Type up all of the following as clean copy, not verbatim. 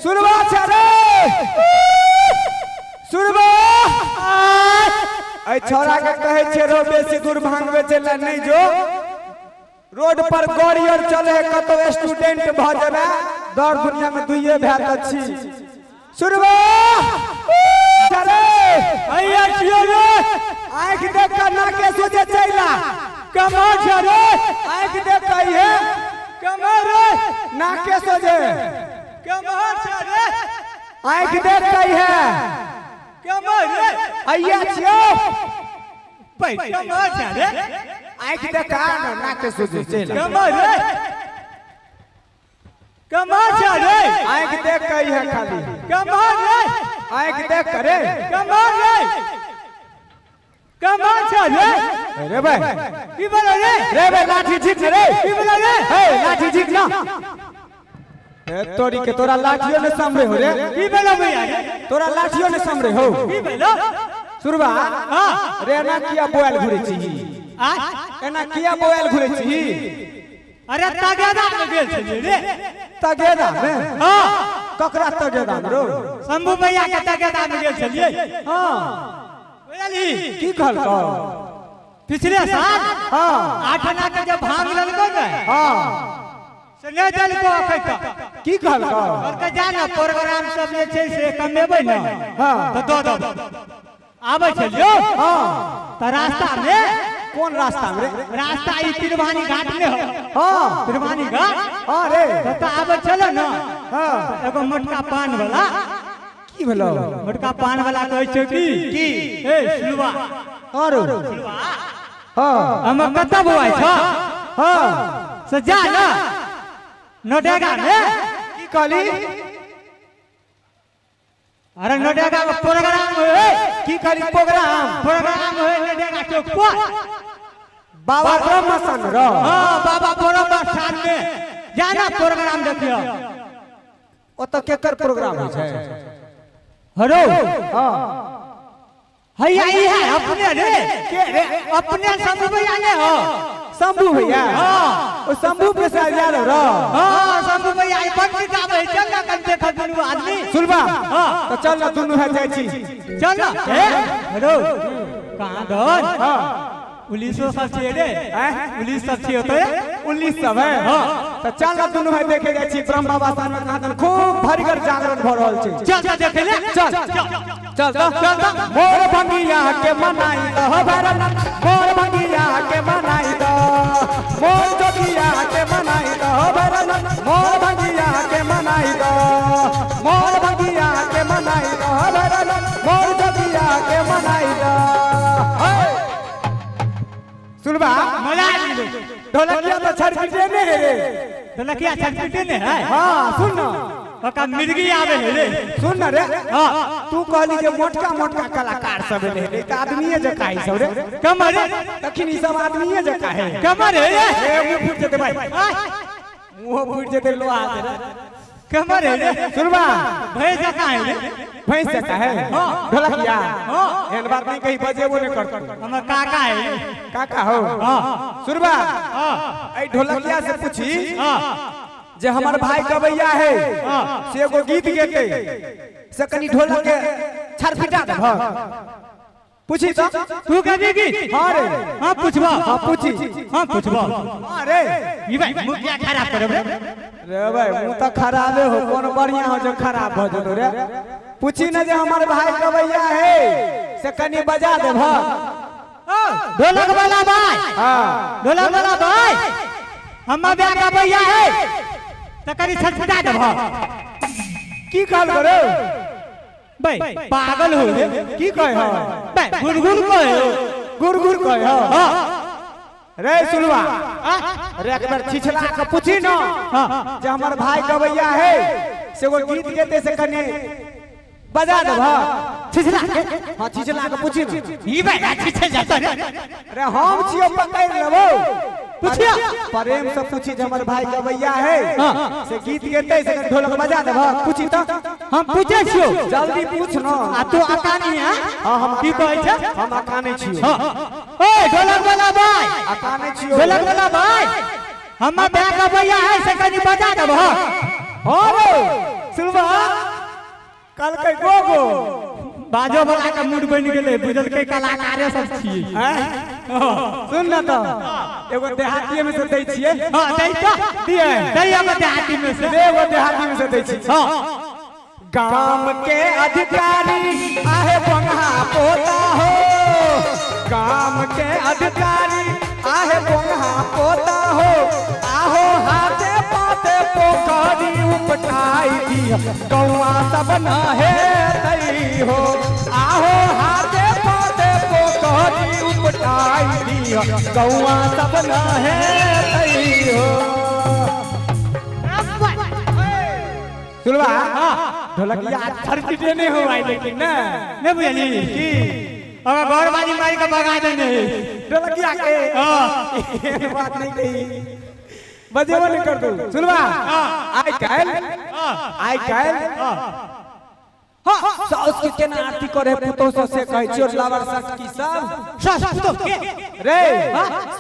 सुनबा छै रे सुनबा। एहि छौड़ा के कहै छै रो बेसी दूर भांग बेचै लए नहि जो, रोड पर गाड़ी आर चले है, कतौ स्टूडेंट भऽ जेबै, दर दुनिया में दुइये भए तऽ छी। सुनबा रे हैया छियो रे। आँखि देख कऽ नाके सोचे चैला कमा छै रे। आँखि देख कऽ इहे कमा रे। नाके सोझे कमा छै रे। आँखि देख कऽ इहे कमा रे। हैया छियो पै कमा छै रे। आँखि देख कऽ आ ने नाके सोझे चैला कमा रे। कमा छै रे। आँखि देख कऽ इहे खाली कमा रे। आँखि देख कऽ रे कमा रे। कमा छै रे। रे भाई की बोलो रे? रे भाई लाठी झीक ने रे। की बोलो रे? हे लाठी झीक ना ए तोरी के तोरा लाठियो ने सामने हो रे। की बोलो भैया रे? तोरा लाठियो ने सामने हो। की बोलो? सुरबा हाँ। रे एना किया बोयल घुरे छी? आ एना किया बोयल घुरे छी? अरे तगेदा में गेल छलियै रे। तगेदा में? हाँ। ककरा तगेदा में रो? शंभू भैया के तगेदा में गेल छलियै। हाँ। बुझलही? की कहलकौ? पिछले साल हाँ। 8 आना के जब भांग लेलको ने हाँ। से नहि देलको अखन तक। की कहलकौ? कहलकै जा ने प्रोग्राम सब जे छै से कमेबै ने हाँ। तऽ दऽ देब। आबै छलियौ हाँ। तऽ रास्ता में। कोन रास्ता में रे? रास्ता ई तिरवानी घाट में हो। हाँ। तिरवानी घाट। हाँ रे। तऽ आबै छलै ने हाँ। एगो मोटका पान वाला। की भेलौ? मोटका पान वाला कहै छै की की? ए सुलवा। हाँ रो। हाँ। हम कतऽ बौआइ छ? हाँ। से जा ने नोडेगा में। की कहली? अरे नोडेगा में प्रोग्राम होय। की कहली प्रोग्राम? प्रोग्राम होय नोडेगा चौक पर। बाबा ब्रह्म सन रो। हाँ बाबा ब्रह्म स्थान में जा ना प्रोग्राम देखियो। ओतऽ केकर प्रोग्राम होइ छै? हरो। हाँ। हैया ई है अपने रे। के रे? अपने शंभू भैया ने हो। शंभू भैया? हाँ। ओ शंभू प्रसाद यादव रो। हाँ शंभू भैया ई बंसी गाबै चल ना कन देख दुनू आदमी। सुनबा हाँ। तऽ चल ना दुनू भाई जाइ छी। चल ना। ए हरो कहाँ दौड़? हाँ। पुलिसो सब छियै रे। आँय? पुलिस सब छियै ओतऽ। 19 सब है। हाँ। तऽ चल ना दुनू भाई देखे जाइ छी ब्रह्म बाबा स्थान में कहाँ खूब भरिगर जागरण भऽ रहल छै। चल चल देखे ले। चल चल तऽ चल तऽ। मोर भंगिया के मनाई दह भरन, मोर भंगिया के मनाई दह, मोर जोगिया के मनाई दह भरन, मोर भंगिया के मनाई दह, मोर भंगिया के मनाई दह भरन, मोर जोगिया के मनाई दह। सुनबा मजा आबि गेलै। ढोलकिया तऽ छड़पिटे ने हे रे। ढोलकिया छड़पिटे ने है। हाँ सुन ना। ओकरा मिर्गी आबै है रे। सुन ना रे। हाँ। तू कहली जे मोटका मोटका कलाकार सब एलै हे, तऽ आदमीये जकाँ ई सब रे। कमर रे। तखन ई सब आदमीये जकाँ है। कमर है रे। ए मुँह फूटि जेतै भाई, मुँहो फूटि जेतै लोहा से रे। कमर है रे। सुनबा भैंस जकाँ है रे। भैंस जकाँ है। हाँ। ढोलकिया। हाँ। एहन बात नहीं कही, बजेबो नहीं करतौ। हमर काका है रे। काका हो। हाँ। सुनबा हाँ। एहि ढोलकिया से पूछी हाँ। जे हमर भाई गवैया है हाँ। से एगो गीत गेतै से कनी ढोलक के छरपिटा देबह। पूछी तो तू गबी गीत? हाँ रे। हाँ पूछबा। हाँ पूछी। हाँ पूछबा। हाँ रे। ई भाई मुँह किया खराब करब रे? रे भाई मुँह तऽ खराबे हो, कोन बढ़िया हो जो खराब भऽ जेतौ रे। पूछी न जे हमर भाई गवैया है से कनी बजा देबह। ढोलक वाला भाई। हाँ। ढोलक वाला भाई हमर ब्याह गवैया है तऽ कनी छटपटा देबह। की कहल करो? भाई पागल हो रे। की कहे हो? भाई गुड़गुड़ कहे हो। गुड़गुड़ कहे हो। हाँ। रे सुनवा रे एक बेर छिछला के पूछी न हाँ। जे हमर भाई गवैया है से एगो गीत गेतै से कनी बजा देबह। छिछला के? हाँ छिछला के पूछी न। ई भाई छिछल जाता रे। रे हम छियो पकड़ लेबो। पूछियो। प्रेम से पूछी जे हमर भाई गवैया है हाँ। से गीत गेतै से कनी ढोलक बजा देबह। पूछी तऽ। हम पूछै छियो। जल्दी पूछ न। आ तू अकानी है? हाँ हम की कहै छै? हम अकानै छियो। हाँ। ओए ढोलक वाला भाई। अकानै छियो। ढोलक वाला भाई हमर भाई गवैया है से कनी बजा देबह। हाँ रे। सुनबा कहलकै गो गो बाजो वाला के मूड बनि गेलै बुझलकै कलाकारे सब छियै। आँय? सुन न तऽ एगो देहातीये में से दै छियै। हां दै तऽ दियै दै एगो देहाती में से। दे एगो देहाती में से दै छी। हां गाम के अधिकारी आहे बंगहा पोता हो, गाम के अधिकारी आहे बंगहा पोता हो, आहो हाथे पाते पोखरी उपटाई दिया गौआ सब नहे तई हो, आहो हाथे पाते पोखरी उपटाई दिया गौआ सब नहे तई हो। सुनबा ढोलकिया थरचिटे नहीं हो आई लेकिन ना नहीं बुझली की अगर घरवाली मार के भगा देने ढोलकिया के हां एहन बात नहीं कही बजेबो नहीं कर दू। सुनबा आइ काल्हि आइ काल्हि साउस के केना आरती करे पुतोह सब से कहै छियो लावर सस की सब सास पुतोह के रे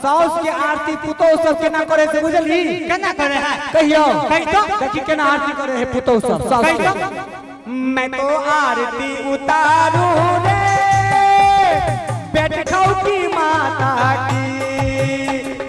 साउस के आरती पुतोह सब केना करे से बुझलही केना करे है कहियो कहि तो। देखी केना आरती करे है पुतोह सब साउस कहि के। तो। मैं तो आरती उतारू रे बैठौ की माता की,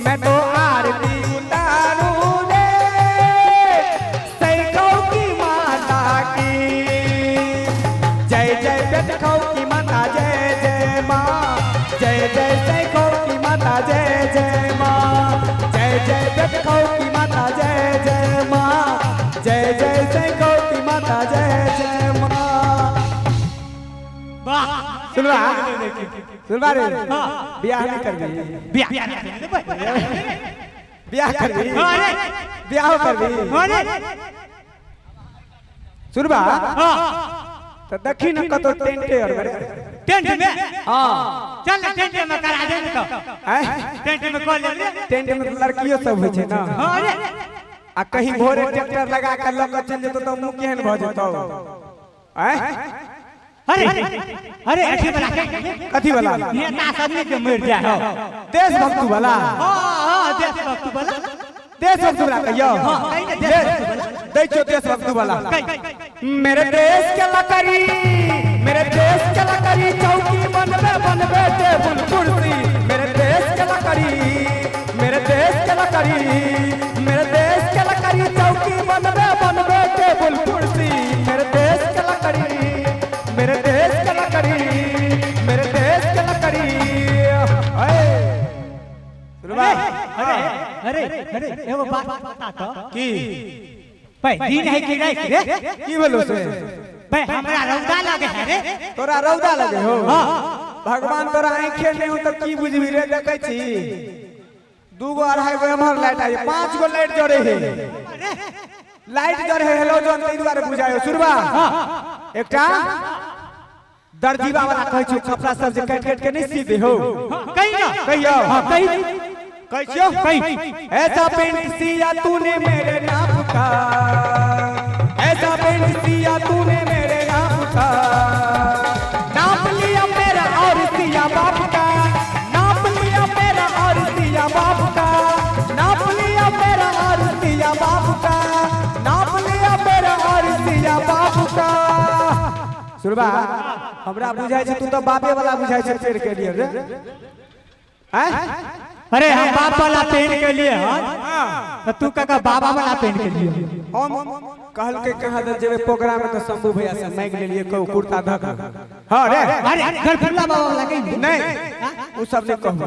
मैं तो आरती उतारू रे सैखौ की माता की, जय जय बैठौ की माता जय जय माँ, जय जय सैखौ की माता जय जय माँ, जय जय बैठौ की माता जय जय माँ, जय जय सैखौ की माता जय जय माँ। वाह सुनबा सुनबा रे बियाह नहीं करबी बियाह बियाह करबी अरे बियाह करबी अरे सुनबा हां तो देखी न कतो टेंटे और बड़े। टेंट में हां चल ना टेंट में करा दे न तो आय टेंट में कॉल ले टेंट में तो लड़कियों सब होइ छै ना। हां अरे आ कहीं भोरे ट्रैक्टर लगा के लऽ के चलि जेतौ तऽ मुँह केहन भऽ जेतौ। आय अरे अरे अथी वाला कथी वाला नेता सब नहीं के मर जाए हो। देशभक्ति वाला। हां हां देशभक्ति वाला देशभक्ति वाला कहियो। हां कहि ने देशभक्ति वाला दै छियौ देशभक्ति वाला। कहि मेरे देश के लकड़ी मेरे देश के लकड़ी चौकी बनबे बनबे टेबुल कुर्सी, मेरे देश के लकड़ी मेरे देश के लकड़ी मेरे देश के लकड़ी चौकी बनबे बनबे टेबुल कुर्सी, मेरे देश के लकड़ी मेरे देश के लकड़ी मेरे देश के लकड़ी। अए सुनबा अरे अरे अरे एगो बात बता तो की भाई दिन है कि रात रे की भेलो से भाई हमरा रौदा लगे है रे। तोरा रौदा लगे हो। हां भगवान तोरा आंखे नहीं हो तो की बुझबी रे। देखै छी 2 गो 2.5 गो एम्हर लाइट आई 5 गो लाइट जरे है लाइट जरे है हेलोजन तै दुआरे बुझायो। सुनबा एकटा दर्जीवा वाला कहै छियौ कपड़ा सब जे काटि काटि के नहीं सी दे हो। कहि ना कहियो। हां कहि कहै छियौ कहि ऐसा पेंट सिया तूने मेरे नाप का, ऐसा पेंट सिया तूने मेरे नाप का, नाप लिया मेरा और सिया बाप का, नाप लिया मेरा और सिया बाप का, नाप लिया मेरा और सिया बाप का, नाप लिया मेरा और सिया बाप का। सुनबा हमरा बुझाइ छै तू तो बापे वाला बुझाइ छै पेड़ के लिए रे। आँय अरे हम बाप वाला पहन के लिए हां तो तू काका बाबा वाला पहन के लिए। हम कहलकै कहाँ दे जेबे प्रोग्राम में तो शंभू भैया से मांगि लेलिए कहू कुर्ता धक। हां रे अरे गरफुल्ला बाबा वाला कहि नहीं उ सब नहीं कहू।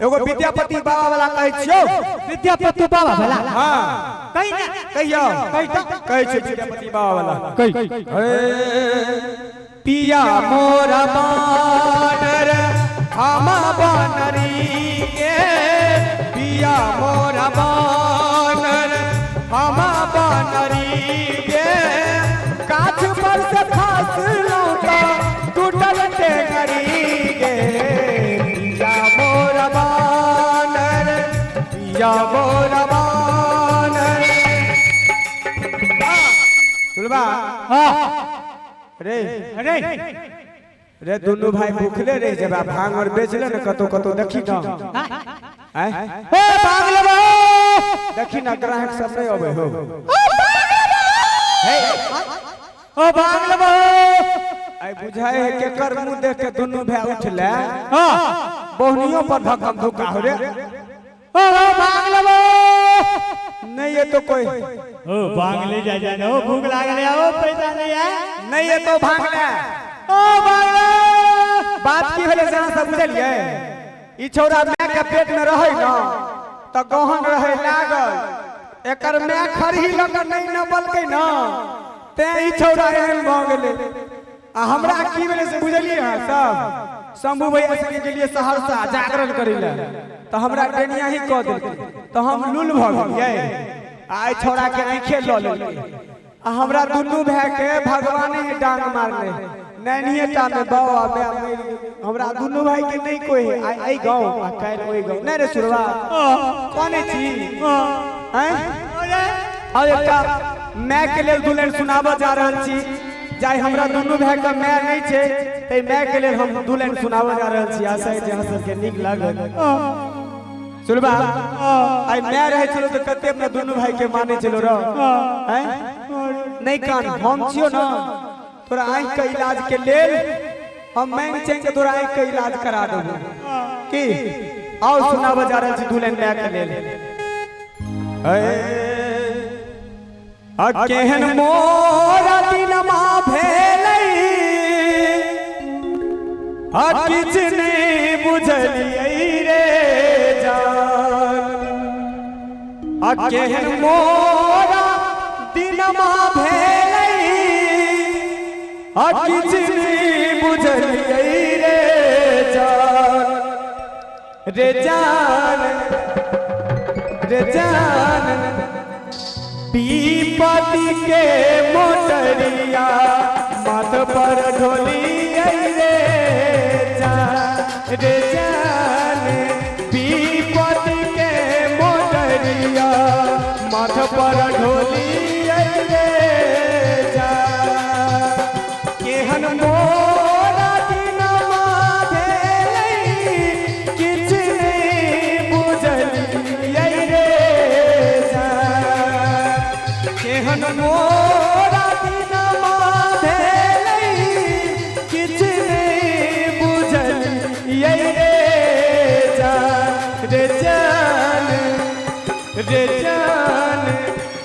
एगो विद्यापति बाबा वाला कहै छियौ। विद्यापति बाबा वाला हां कहि ना कहियो कहि तो कहै छियौ विद्यापति बाबा वाला कहि हे पिया मोरा बानर हम बानरी के, पिया मोरा बानर हम बानरी के, गाछ पर से खसलौं त टूटल टेंगरी गे, पिया मोरा बानर पिया मोरा बानर। सुनबा हां रे अरे रे दुनू भाई भूखले रह जेबा भांग और बेचले ने कतो कतो देखी ना। आय ए भांग लेबो देखी ना ग्राहक सब नहीं अबे हो। हे ओ भांग लेबो। आई बुझाए है केकर मुंह देख के दुनू भाई उठले। हां बोहनियों पर धक्कम धुका हो रे। ओ भांग लेबो। नहीं ये तो कोई ओ भांग ले जा जा ओ भूख लागल है ओ पैसा नहीं है। नहीं ये तो भांग ले। ओ भांग ले। बात की भेलै से अहाँ सब बुझलियै? ई छौड़ा my के पेट में रहै न त गहन रहै लागल, एकर my खरही लऽ कऽ नहि नपलकै न तें ई छौड़ा एहन भऽ गेलै। आ हमरा की भेलै से बुझलियै अहाँ सब? शंभू भैया संगे गेलियै सहरसा जागरण करै लए तऽ हमरा डेनिया ही कऽ देलकै तऽ हम लुल भऽ गेलियै। आ एहि छौड़ा के आँखे लऽ लेलकै आ हमरा दुनू भाय के भगवाने ही डांग मारने नैनिये टा में बाबा माय मरि गेल। हमरा दुनू भाई के नहीं कोई है। आइ एहि गाँव आ काल्हि ओहि गाँव। नहीं रे सुरवा कोने छी हैं? और एकटा my के लेल दुल्हन सुनाबऽ जा रहल छी। जाहि हमरा दुनू भाई के my नहीं छै तै my के लेल हम दुल्हन सुनाबऽ जा रहल छी। आशा है जे अहाँ सबके नीक लागत। सुनबा आइ my रहै छलो तऽ कते अपना दुनू भाई के मानै छलो रह हैं? नहीं कान हम छियो ना तोरा आँखि के इलाज के लेल हम मांगि चाहि के तोरा आँखि के इलाज करा देबो की। आओ सुनाबऽ जा रहल छी दुल्हन my के लेल। आ केहन मोरा दिनमा भेलै आ किछु नहि बुझलियै रे जान। आ केहन मोरा दिनमा भेलै आ किछु नहि बुझलियै रे जान। रे जान रे जान पीपति के मोटरिया माथ पर ढोलियै रे जान। रे जान पीपति के मोटरिया माथ पर ढोलियै रे जान। केहन मोरा दिनमा भेलै किछु नहि बुझलियै रे जान। केहन मोरा दिनमा भेलै किछु नहि बुझलियै रे जान। रे जान रे जान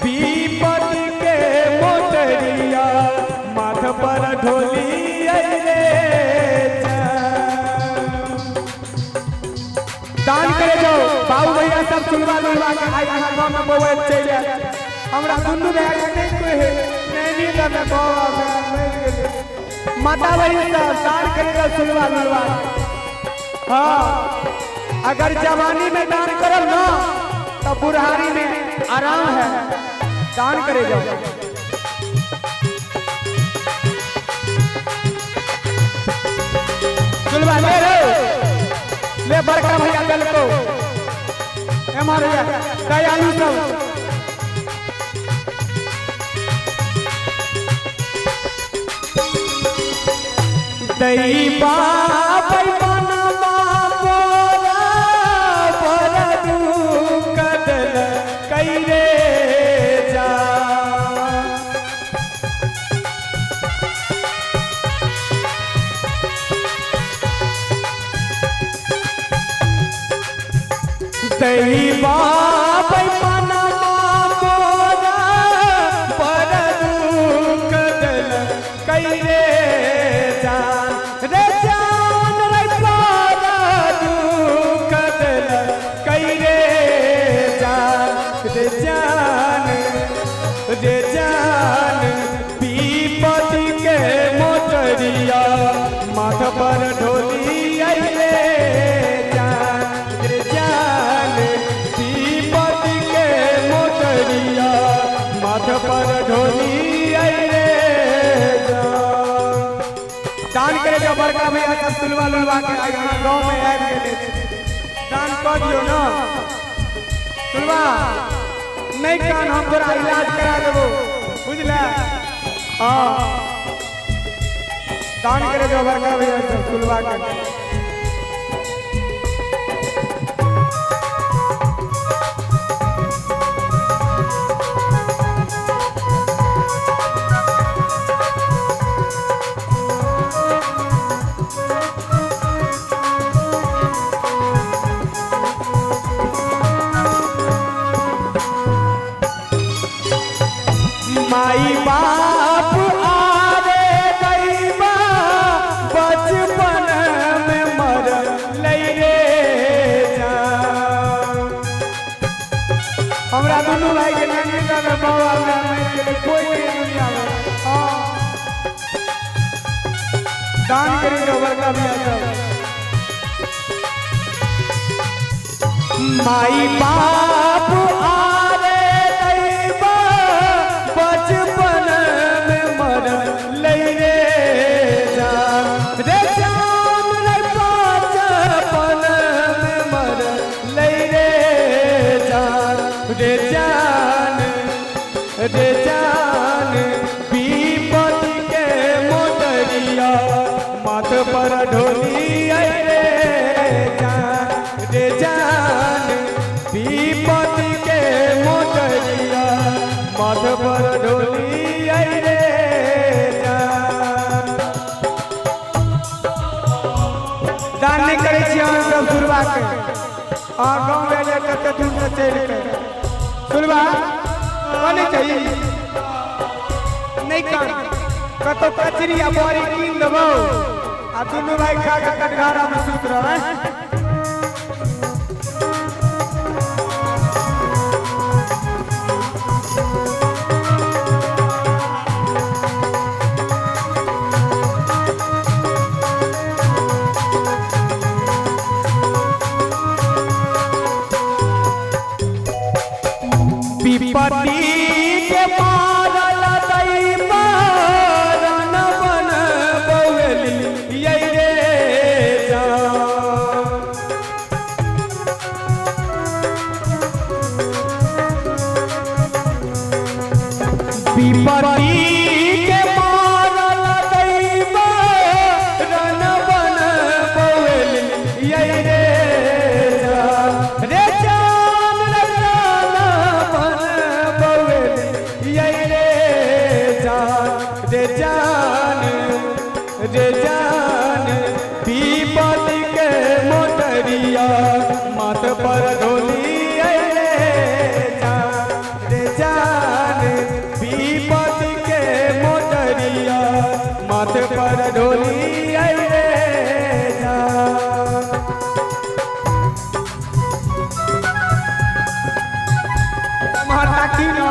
पीपति के मोटरिया माथ पर ढोलियै रे जान। दान करे जाओ बाबू भैया सब सुनवा लुलवा के आई अहाँ गाँव में बौआ चलि आयल। हमरा दुनू भाई के नहीं कोई है नैनी में बौआ मरि गेलै। माता बहिन सब दान करे जाओ सुनवा लुलवा। हाँ अगर जवानी में दान करब ना तो बुढ़ारी में आराम है। दान करे जाओ। सुनवा ले रे ले बड़का भैया दल को एमहर दयालु सब। दैबा बनवा मोरा पर कदल कैरे जा। दैबा बनवा मोरा पर कदल कैरे जा। रे जान रे पर कदल कैरे जान। रे जान रे जान पीपति के मोटरिया माथ पर ढोलियै रे जान। रे जान पीपति के मोटरिया माथ पर ढोलियै रे जान। दान करे जाओ बड़का भैया सब सुनवा लुलवा के आई अहाँ गाँव में आबि गेलै। दान कऽ दियौ ना सुनवा। नहीं कान हम तोरा इलाज करा देबो बुझले। हाँ दान करे जाओ बड़का भैया सब सुनवा के। हमरा दुनू भाई के नंगेटा में बाबा में मर गेलै कोई नहीं दुनिया में। हां दान करी दो बड़का भैया सब। माई बाप आरे दैबा बचपन में मरल लै रे जान रे जान रे बचपन में मरल लै रे जान रे जान रे जान विपत्ति के मोटरिया माथ पर ढोली रे जान रे जान विपत्ति के मोटरिया माथ पर ढोली रे जान। दान नहीं करै छी अहाँ सब सुरबा के। आ गाँव ले कते दूर से चलि के सुरबा कने चाहिए नहीं कर कतो कचरी आ बड़ी कीन देबौ आ दुनू भाई खा के कटघारा में सुत रहबै। विपत्ति के मारल दैबा रन बन बौएली यै रे जान। विपत्ति के मारल दैबा रन बन बौएली यै रे जान रे जान रे रन बन बौएली यै रे जान रे जान रे जान विपत्ति के मोटरिया माथ पर ढोली रे जान रे जान विपत्ति के मोटरिया माथ पर ढोली रे जान। माता की ना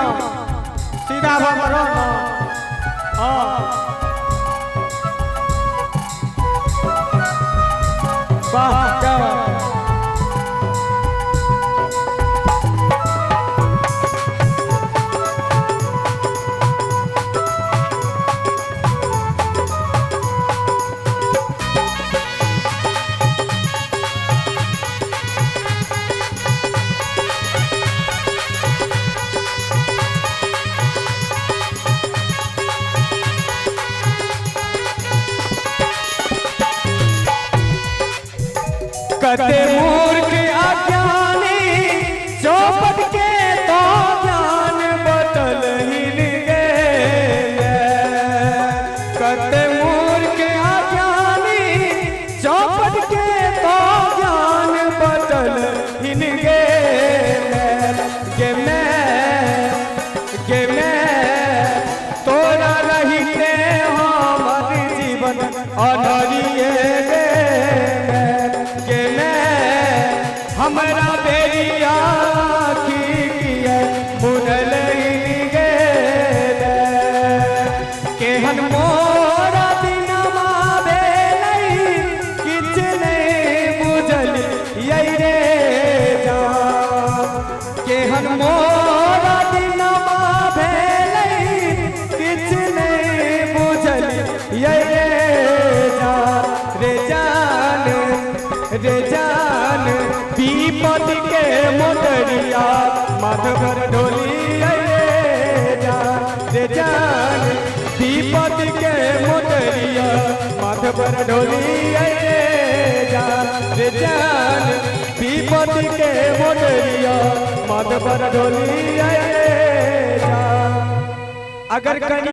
सीधा बाबा रहो ना। हाँ वाह क्या बात है। कते मूर्ख अज्ञानी चौपट के तो ज्ञान बटल हिल गेल। कते मूर्ख अज्ञानी चौपट के तो ज्ञान बटल हिल गेल। गे मैं तोरा रहिते हमर जीवन अधरिए गे मैं हमरा बेरिया की किए मुनल गेल। केहन मोरा दिनमा भेलै किछ नहि बुझल यै रे जान। केहन मोरा दिनमा भेलै किछ नहि बुझल यै रे जान रे जान रे जान विपत्ति के मोटरिया माथ पर ढोली रे जान रे जान विपत्ति के मोटरिया माथ पर ढोली रे जान रे जान विपत्ति के मोटरिया माथ पर ढोली रे जान। अगर कहीं